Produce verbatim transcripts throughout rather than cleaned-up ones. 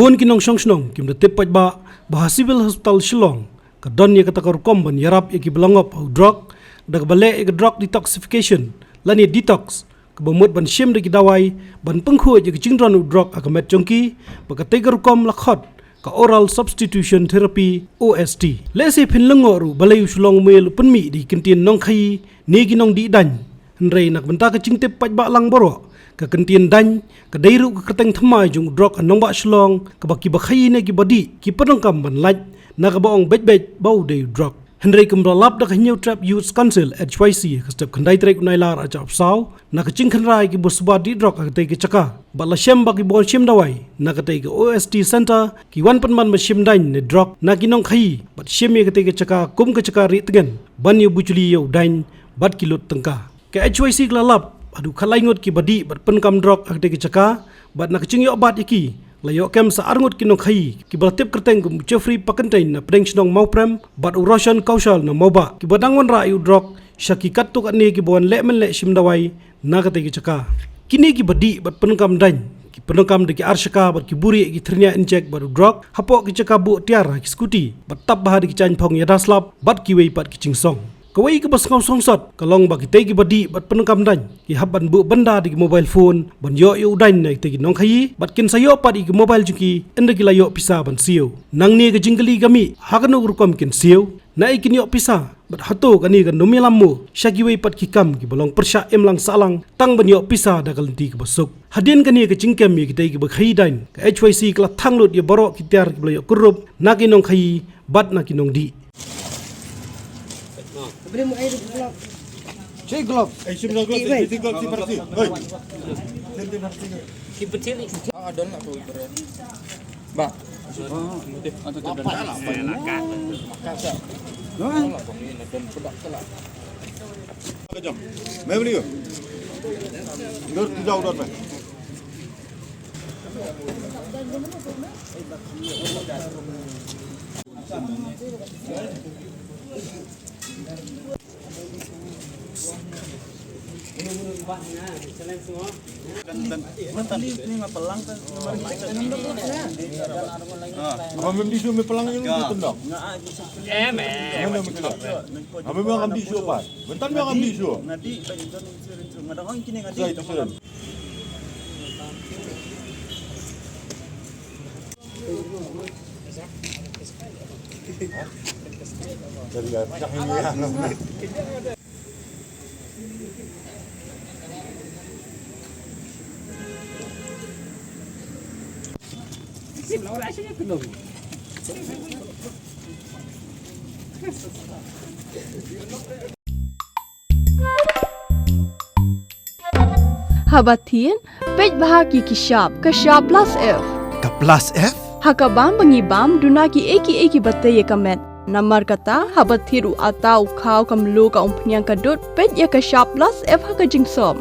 Bun ki nongshong shnong kim da tip paidbah ba ha Civil Hospital Shillong ka don ïa kata ka rukom ban ïarap ïa ki ba la ngop ha u drok da kaba leh ïa ka drug detoxification lane detox, kaba mut ban shim da ki dawai ban pynkhuid ïa ka jingdon u drok ha ka met jong ki, ba katei ka rukom la khot ka oral substitution therapy, O S T. Lehse phin lyngngoh ruh balei u Shillong Mail u pynmih da ki kyntien nongkhaïi ne ki nongdih daiñ. Hynrei na ka bynta ka jingtip paidbah lang baroh, ka kyntien daiñ ka dei ruh ka kyrteng thymmai jong u drok ha nongbah Shillong, kaba ki ba khaïi ne ki ba dih ki pyndonkam ban lait, na kaba ong beit beit ba u dei u drok. Hynrei kumba la lap da ka Hynñiewtrep Youth Council, H Y C, ha ka step khyndai tarik u Nailar arhajar arphew saw, na ka jingkhynra ïa ki ba suba dih drok ha katei ka jaka, bad la shem ba ki ba wan shim dawai na katei ka O S T Center ki wan pynban ba shim daiñ ne drok na ki nongkhaïi, bad shim ïa katei ka jaka kum ka jaka rieh tngen ban ïa bujli ïa u daiñ bad ki lut tyngka. Ka H Y C ka la lap haduh khatlai ngut ki ba dih bad pyndonkam drok ha katei ka jaka, bad na ka jingïoh bat ïa ki, la ïoh kem sa ar ngut ki nongkhaïi, ki ba la tip kyrteng kum u Jeffrey Pakyntein na pdeng shnong Mawprem, bad u Roshan Kaushal na Mawbah, ki ba dang wanrah ïa u drok sha ki katto katne ki ba wan leh mynleh shim dawai na katei ka jaka. Kine ki ba dih bad pyndonkam daiñ ki pyndonkam da ki ar shaka bad ki buri ïa ki thyrnia injek bad u drok hapoh ki jaka buh tiar ha ki skuti, bad tap bha da ki jaiñ phong ïada slap bad kiwei pat ki jingsong. Kawei kaba sngew songsot ka long ba kitei ki ba dih bad pyndonkam daiñ ki hap ban buh bynda da ki mobile phone ban ïoh ïa u daiñ na kitei ki nongkhaïi, bad kin sa ïoh pat ïa ki mobile jong ki ynda ki la ïoh pisa ban siew. Nangne ka jingkylli ka mih, ha kano ka rukom kin siew, na ei kin ïoh pisa, bad hato kane kan ym ïalam mo sha kiwei pat ki kam ki ba long pyrshah imlang sahlang tang ban ïoh pisa da ka lynti kaba suk. Hadien kane ka jingkem ïa kitei ki ba khaïi daiñ, ka H Y C ka la thang lut ïa baroh ki tiar ki ba la ïoh kyrdup na ki nongkhaïi bad na ki nongdih. Cik glove. Eh, sim glove, sim glove, sim glove, sim glove. Hoi. Ah, don lah tu. Ba. Kejam. Mai beli. Dur, tijau, dur, mai. Apa mem di shu me pelang ni tu tendang? Em, em. Apa mem akan di shu apa? Bentar mem akan di shu. Saya tu sudah. Haba thied, peit bha ki ki shap, ka shap plus F. Ka plus F? Ha ka bam ba ngi bam, duna ki ei ki ei ki ba tei ïa ka met. Namar kata, haba thied u atta, u khaw, ka mluh, ka umphniang, ka dud, peit ïa ka shap plus F ha ka jingsop.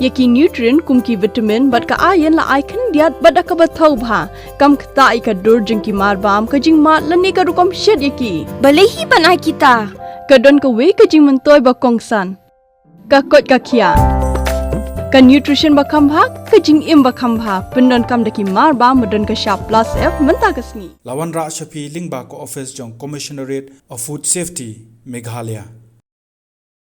Ïa ki nutrient kum ki vitamin bad ka iron la ai khyndiat bad da kaba thaw bha. Kam ktah ïa ka dur jong ki mar bam, ka jingmad lane ka rukom shet ïa ki. Balei hi ban ai kita? Ka don kawei ka jingmyntoi ba kongsan. Ka koit ka khiah. Ka nutrition ba kham bha, ka jingim ba kham bha. Pyndonkam da ki mar bam ba don ka shap plus F mynta ka sngi. La wanrah sha phi lyngba ka office jong Commissionerate of Food Safety, Meghalaya.